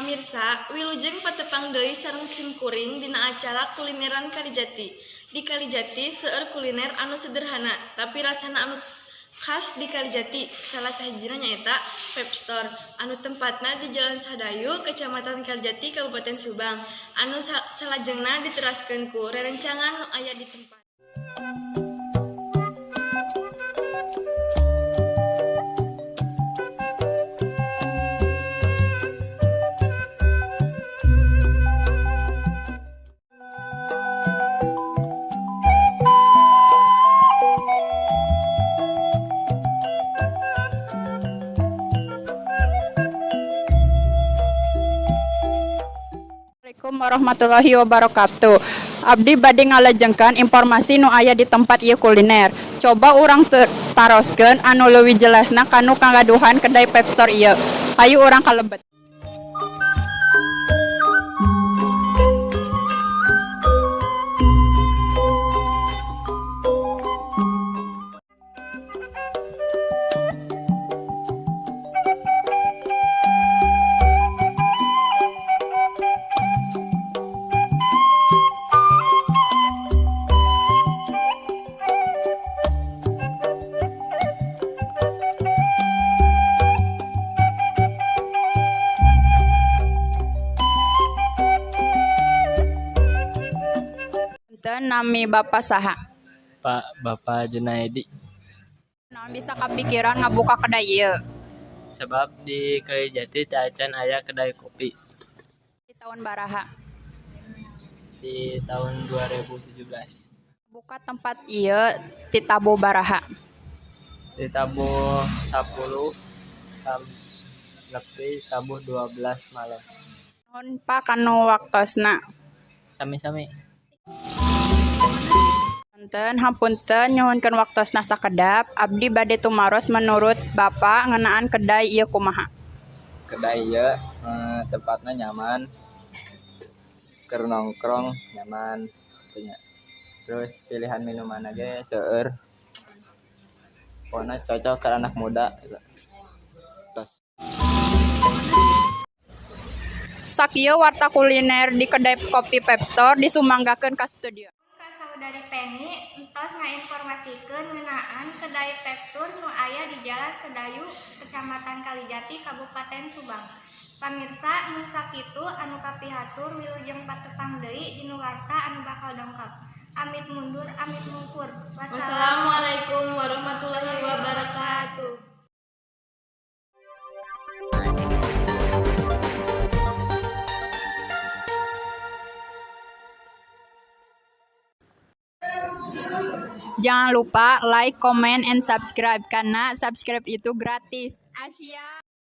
Pamirsa, wilujeng patepang deui sareng simkuring dina acara Kulineran Kalijati. Di Kalijati seueur kuliner anu sederhana, tapi rasana anu khas di Kalijati. Salah sahijina nyaeta Vape Store anu tempatna di Jalan Sadayu, Kecamatan Kalijati, Kabupaten Subang. Anu salajengna diteraskeun ku rerencangan nu aya di tempat. Assalamualaikum warahmatullahi wabarakatuh. Abdi bade ngalajengkeun informasi nu aya di tempat ieu kuliner. Coba urang taroskeun anu leuwih jelasna kanu kagaduhan kedai Vape Store ieu. Hayu urang kalebet. Punten, nami Bapak saha? Pak Bapak Junaidi. Naon bisa kapikiran ngabuka kedai ieu? Sebab di Kalijati teu acan aya kedai kopi. Di tahun baraha? Di tahun 2017. Buka tempat ieu ti tabuh baraha? Di tabuh 10 nepi tabuh 12 malam. Nuhun, Pak, kanu waktosna. Sami-sami. Punten, hapunten, nyuhunkeun waktosna sakedap. Abdi bade tumaros, menurut Bapak ngeunaan kedai ieu kumaha? Kedai ieu tempatnya nyaman, keur nongkrong nyaman nya. Terus pilihan minuman ge seueur, pokoknya cocok ke anak muda gitu. Tos. Sakieu warta kuliner di kedai kopi Vape Store, disumanggakeun ka studio. Ka saudari Penny entos ngainformasikeun ngeunaan kedai Vape Store nu aya di Jalan Sedayu, Kecamatan Kalijati, Kabupaten Subang. Pamirsa, mung sakitu anu kapihatur, wilujeng patepang deui dina warta anu bakal dongkap. Amit mundur, amit mungkur. Wassalamualaikum warahmatullahi wabarakatuh. Jangan lupa like, comment, and subscribe karena subscribe itu gratis. Asia.